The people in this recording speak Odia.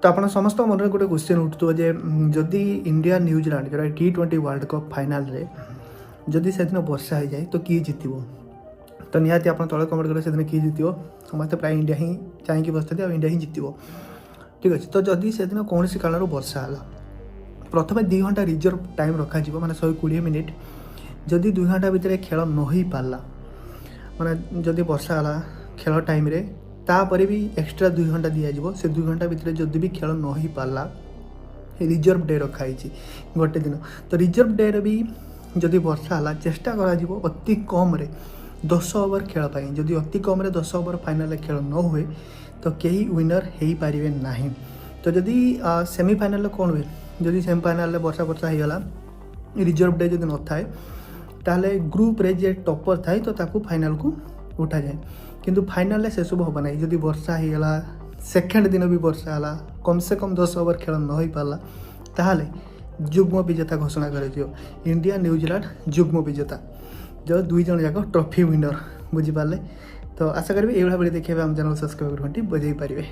ତ ଆପଣ ସମସ୍ତଙ୍କ ମନରେ ଗୋଟେ କ୍ୱେଶ୍ଚନ୍ ଉଠୁଥିବ ଯେ ଯଦି ଇଣ୍ଡିଆ ନ୍ୟୁଜିଲାଣ୍ଡ, ଯେଉଁଟା ଟି20 ୱାର୍ଲଡ଼ କପ୍ ଫାଇନାଲରେ ଯଦି ସେଦିନ ବର୍ଷା ହେଇଯାଏ, ତ କିଏ ଜିତିବ? ତ ନିହାତି ଆପଣ ତଳେ କମେଣ୍ଟ କରିବେ, ସେଦିନ କିଏ ଜିତିବ? ସମସ୍ତେ ପ୍ରାୟ ଇଣ୍ଡିଆ ହିଁ ଚାହିଁକି ବସିଛନ୍ତି ଆଉ ଇଣ୍ଡିଆ ହିଁ ଜିତିବ। ଠିକ୍ ଅଛି। ତ ଯଦି ସେଦିନ କୌଣସି କାରଣରୁ ବର୍ଷା ହେଲା, ପ୍ରଥମେ 2 ଘଣ୍ଟା ରିଜର୍ଭ ଟାଇମ୍ ରଖାଯିବ, ମାନେ 120 ମିନିଟ୍। ଯଦି 2 ଘଣ୍ଟା ଭିତରେ ଖେଳ ନ ହେଇପାରିଲା, ମାନେ ଯଦି ବର୍ଷା ହେଲା ଖେଳ ଟାଇମ୍ରେ, ତାପରେ ବି ଏକ୍ସଟ୍ରା 2 ଘଣ୍ଟା ଦିଆଯିବ। ସେ 2 ଘଣ୍ଟା ଭିତରେ ଯଦି ବି ଖେଳ ନ ହେଇପାରିଲା, ରିଜର୍ଭ ଡେ ରଖାହେଇଛି ଗୋଟେ ଦିନ। ତ ରିଜର୍ଭ ଡେରେ ବି ଯଦି ବର୍ଷା ହେଲା, ଚେଷ୍ଟା କରାଯିବ ଅତି କମ୍ରେ 10 ଓଭର ଖେଳ ପାଇଁ। ଯଦି ଅତି କମ୍ରେ 10 ଓଭର ଫାଇନାଲରେ ଖେଳ ନ ହୁଏ, ତ କେହି ୱିନର୍ ହେଇପାରିବେ ନାହିଁ। ତ ଯଦି ସେମିଫାଇନାଲରେ କ'ଣ ହୁଏ? ଯଦି ସେମିଫାଇନାଲରେ ବର୍ଷା ବର୍ଷା ହେଇଗଲା, ରିଜର୍ଭ ଡେ ଯଦି ନଥାଏ, ତାହେଲେ ଗ୍ରୁପ୍ରେ ଯିଏ ଟପର୍ ଥାଏ, ତ ତାକୁ ଫାଇନାଲକୁ ଉଠାଯାଏ। କିନ୍ତୁ ଫାଇନାଲରେ ସେସବୁ ହେବ ନାହିଁ। ଯଦି ବର୍ଷା ହେଇଗଲା, ସେକେଣ୍ଡ ଦିନ ବି ବର୍ଷା ହେଲା, କମ୍ ସେ କମ୍ 10 ଓଭର ଖେଳ ନ ହେଇପାରିଲା, ତାହେଲେ ଯୁଗ୍ମ ବିଜେତା ଘୋଷଣା କରାଯିବ। ଇଣ୍ଡିଆ ନ୍ୟୁଜିଲାଣ୍ଡ ଯୁଗ୍ମ ବିଜେତା, ଯେଉଁ ଦୁଇ ଜଣ ଯାକ ଟ୍ରଫି ୱିନର୍। ବୁଝିପାରିଲେ ତ? ଆଶା କରିବି ଏଇଭଳିଆ ଭିଡ଼ିଓ ଦେଖିବା ଆମ ଚ୍ୟାନେଲ୍ ସବସ୍କ୍ରାଇବ୍ ଘଣ୍ଟି ବଜାଇ ପାରିବେ।